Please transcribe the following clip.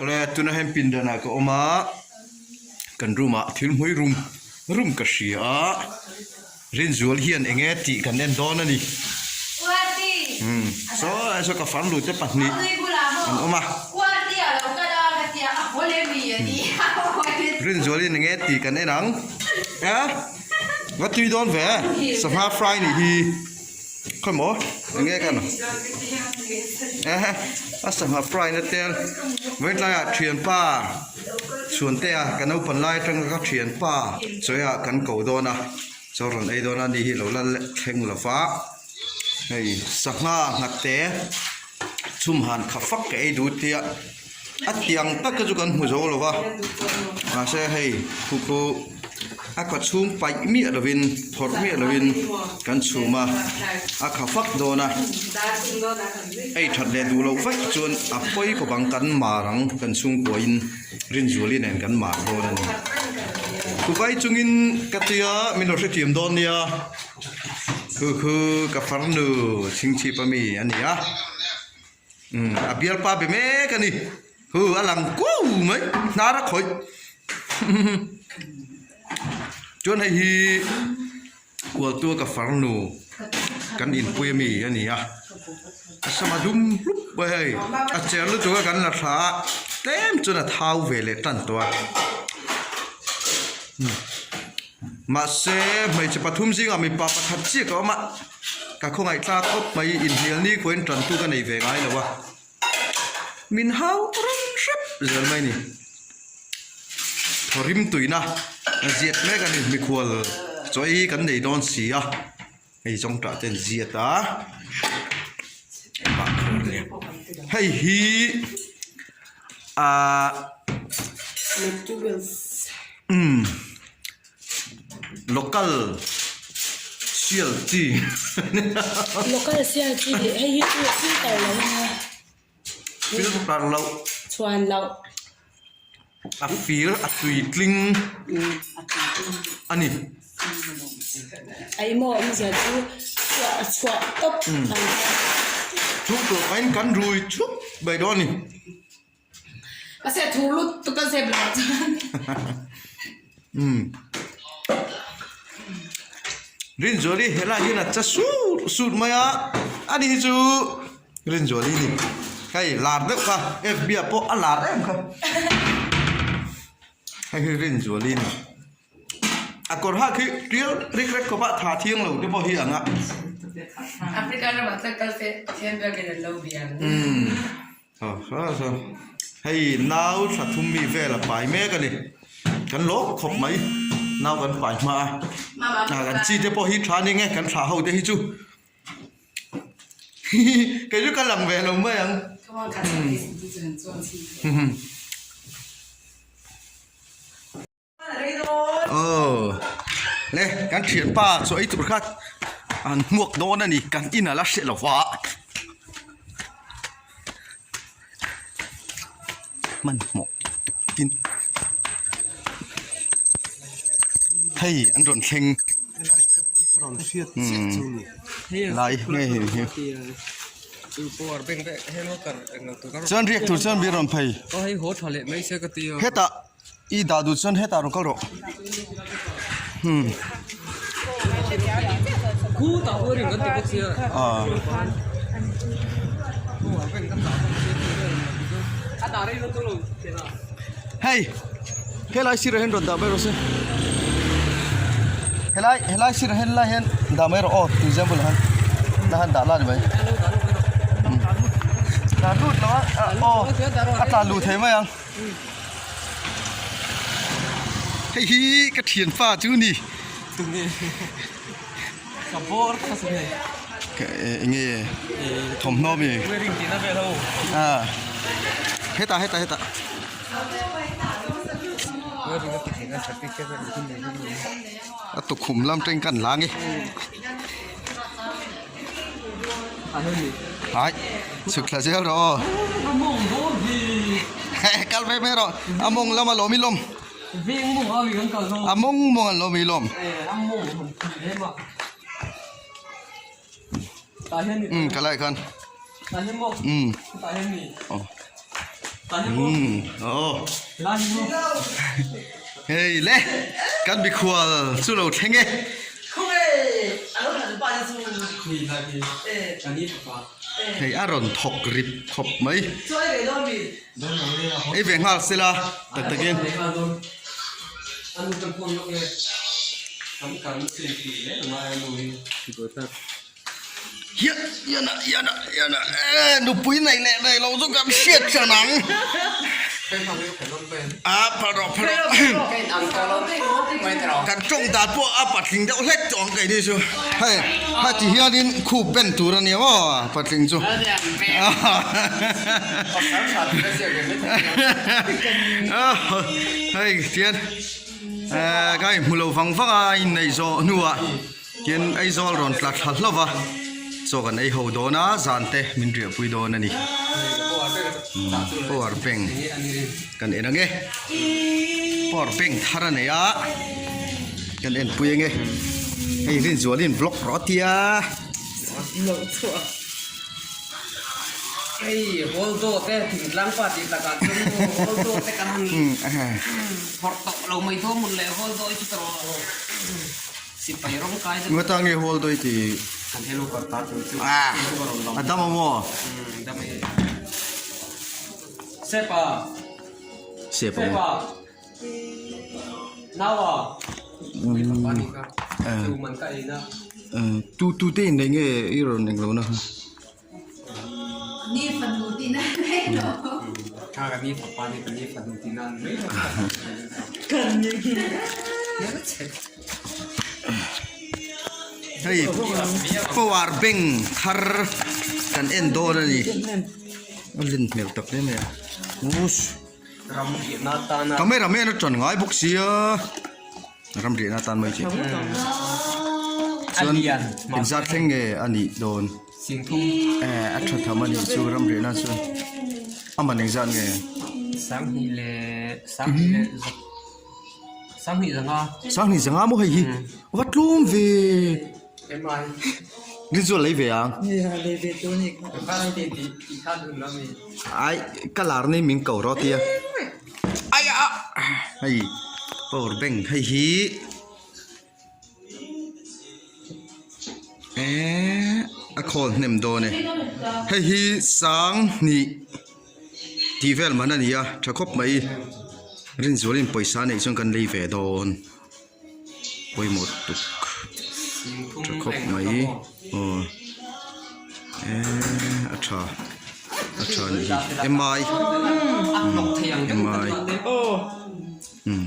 Awle tunah hian pindanah ka awm a kan room ah thil hmui rum rum ka hria a Rinzual hian eng nge tih kan en dawn a ni umm saw lai saw ka farnu te pahnih an awm a Rinzual hian eng nge tih kan en ang a va tui dawn ve sangha fry nih hi. Khawi maw eng nge kan ehe a sangha fry na tel vawiin tlaiah thianpa chhuantea ka naupan lai atanga ka thianpa chawiah kan ko dawn a chaw rawn ei dawn a ni hi lo la thleng lo va hei sangha nghat te chhum han kha fak ka ei duh tia. A tiang tak te chu kan hmu zo lo va mahse hei khu khu a kaw chhung paih miah lovin phawrh miah lovin kan chhum a a kha fak dawn a ei that leh duh loh vaih chuan a pawi khawp ang kan mar ang kan chhungkuain Rinzuali nen kan mar dawn a ni Dubai chungin ka tia min lo hrethiam dawn nia khu khu ka farnu chhingchhip ami a ni a. Umm a bialpa be mek a ni hu a lang kuau mai hnar a khawih chuan hei hi kualtua ka farnu kan inpui ami a ni a a sama dum hlup mai hei a cher lutuk a kan la thla a tlem chuan a thau ve leh tan tawh a mahse hmeichhe pathum zingah mipa pakhat chiah ka awm a. Ka khawngaih tlak khawp mai inhnial ni khuain tantu ka nei ve ngai lo a, min hau rawn hrep zel mai ni. Thaw rim tuina a ziat mek a ni, mikhual chaw ei hi kan nei dawn si a, hei zawngtah te an ziat a, hei hi ahh umm. Local sial chi Local sial chi hei hi chu filter lo a nia. Filter loh. Chhuan loh. A fir a tui tling a ni. A emaw awmzia chu chhuah a chhuah tawp ang kha. Chu tur pahin kan rui thup mai dawn a ni. Mahse a thur lut tuk a zep lo chuan. Umm. Rinzuali helai hian a cha sur sur mai a, ani hi chu Rinzuali ni. Hei lar deuh kha FB ah pawh a lar em kha. Hei hi Rinzuali ni. A kawr hak hi tial rik rek khawp a tha thiang lo te pawh hi ang a. Africa ramah chuan kal se Pathian biakin an lo bia ang. Umm. Hei nau thla thum mi vel a pai mek a ni. Kan lawm khawp mai. Nau kan pai hma a. Kan chi te pawh hi tha ning e kan thla ho te hi chu. Kei chu ka lang ve lo mai ang. Aw le kan thianpa chaw ei tur kha an hmuak dawn a ni kan in a la hre lo va hmanhmawh tin hei an rawn thleng lai nge hei hi chuan riak tur chuan mi rawn phei hetah. I dah duh chuan hetah rawn kal rawh. Hmm. Ah. Hei, helai sirah hian rawn dah mai rawh se. Helai, helai sirah hian lai hian dah mai rawh aw, example han. La han dah la ni mai. Tlan lut lo a, aw, a tlan luh thei mai ang. Hei hi ka thianpa chu ni. Ka bawr tak a sin hei. Eng nge thawmhnaw mi? Wearing tihna vel ho. Ah hetah hetah hetah. Wearing a ti theih na certificate vel A tukhum lam teng kan la nge. Hai, chhuk thla zel rawh aw. Kal ve mai rawh. A mawng lam a lawm i lawm. A mawng mawng a lawm i lawm. Um, ka lai khan. Um. Oh. Umm aw hei le kan mikhual chu lo thleng e. Hei a rawn thawk rip khawp mai. Ei ve nghal sela tak takin. Hian hian a hian a hian a e nupui nei leh nei lo chu kan hriat hran ang a phal rawh phal rawh kan tawng dan pawh a patling deuh hlek tawh ang keini chu hei heti hianin khup ben tur a nia maw patling chu hei tian ka inhmu lo vang vang a inneih zawh hnuah. Tin, Aizawl rawn tla thla hlauh va, chaw kan ei ho dawn a, zan te min riahpui dawn a ni. Power bank kan en ange, power bank thar a nei a, kan enpui ange. Hei Rinzualin vlog rawh a tia. Hei Holdo te thingtlang pa tih takah chuan maw Holdo te kan han phawrh tawh lo mai dawn mawn le Holdo hi chu ta rawh. Sipai rawng kai deuh. Nga tang nge hawl doi ti. Kan helo kar ta chu chu. Ah. A dam a maw? Um dam e. Sepa. Sepa. Sepa. Nawa. Ui papa ni ka. Chu man ka ei na. Tu tu te in nei nge i rawn eng lo na. Ni fanu tih na mai lo. Kha ka ni fapa ni ka ni fanu tih na mai lo. Hei power bank thar kan en dawn a ni. A len hmel tak hle mai a. Uss. Camera man a tan ngai bawk sia. Ram riahna atan mai chi. Chuan engzat thleng nge a nih dawn? Eh a tha tham a nih chu ram riahna chuan a man engzat nge? Sanghnih zanga maw hei hi va tlum ve. Ni chu a lei ve ang. Ai ka lar nei min ko rawh tia. Ai a hei power bank hei hi eee a khawl hnem dawn e. Hei hi sanghnih tih vel man a ni a tha khawp mai. Rinzualin pawisa neih chuan kan lei ve dawn. pawimawh tuk tha khawp mai aw eee a tha a tha anih hi m i m i umm.